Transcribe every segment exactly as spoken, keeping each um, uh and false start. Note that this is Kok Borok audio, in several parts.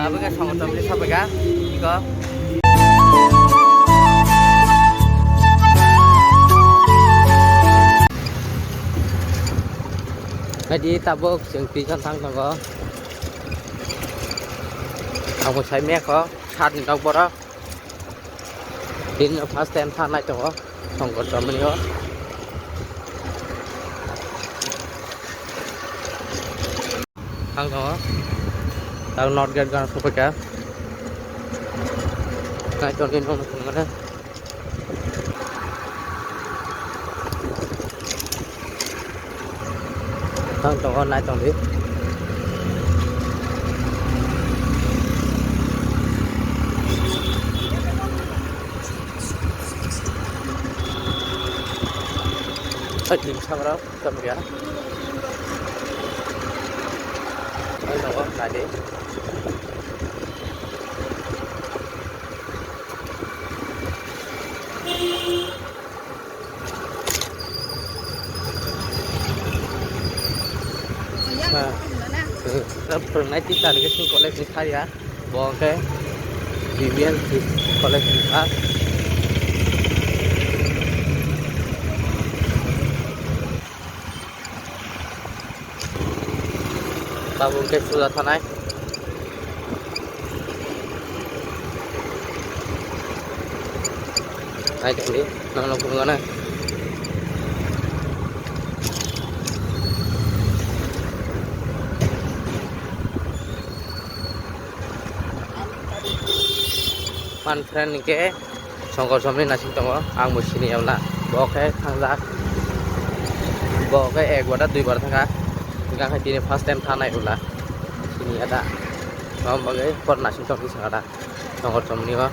Oke, songo tobli sobaika. Iko. Jadi tabuk chwng tuition thang tongo. Abo sai mekho, sat ni tok borok. Bini first time thangnai tongo, Songkor Chomoni o. Thang tongo. Tang North Gate gana sopaikha. Nai tongdi nono thangmani. Thang tongo, nai tongdi. Hai, tini sabrok, tamo ya. Hai, tongo, nai di. Phwrwngnai teacher hwnkhe chwng college ni kharya, bo hwnkhe B B N college ni kha. Tabuk hwnkhe suja thanai. Nai tongdi, nono phunukgana. Ani friend hwnkhe Songkor Chomoni nasing tongo, ang bo sini ya wla. Bo khe thangjak. Bo khe ek bata dui bar thangkha. Hwnkhe tini first time thanai wla. Sini ya da. Tamo bagwi por nasing tongdi saka da. Songkor Chomoni o.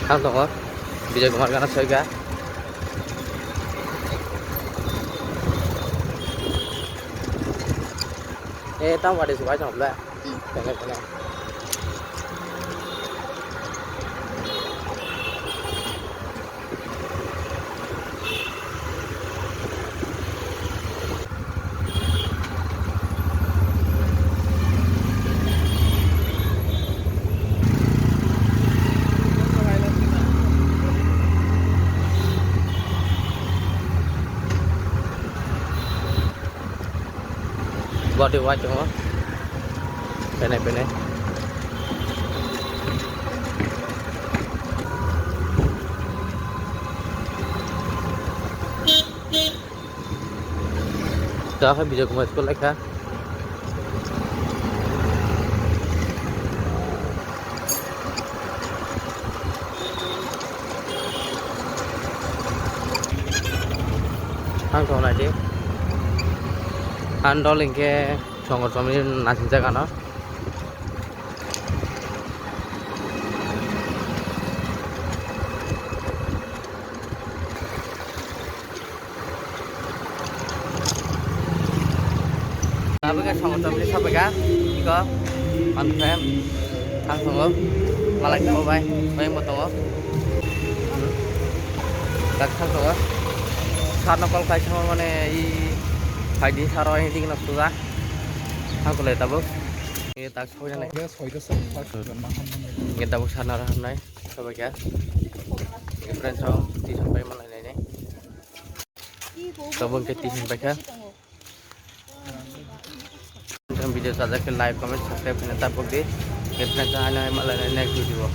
Thang tongo. Bijay Kumar gana soika. Eh, tamo bade subai tong bla. Tene, tene. Body white tongo. Penai, penai. Dah video kemai sekolah kah? Ang tongnai di. Ang dol hingke Songkor Chomoni nasing jaga no. Tabuk khe Songkor Chomoni sopaikha, iko, one friend, thang tongo, malai tongo bai, bai bo tongo. Tak thang tongo. Sir no call khai thangma mane i phaidi sir o, i digno suja. Thang tole tabuk. I tak soja nai. Soita sa, tak soja ma hamna. I tabuk sir no hamnai, sopaikha. I friend song, tuition bai malai nai nai. Tabuk khe tuition paikha. Video sajak khe like, comment, subscribe khaina tapok di. Khe friends, ano hai malai next video.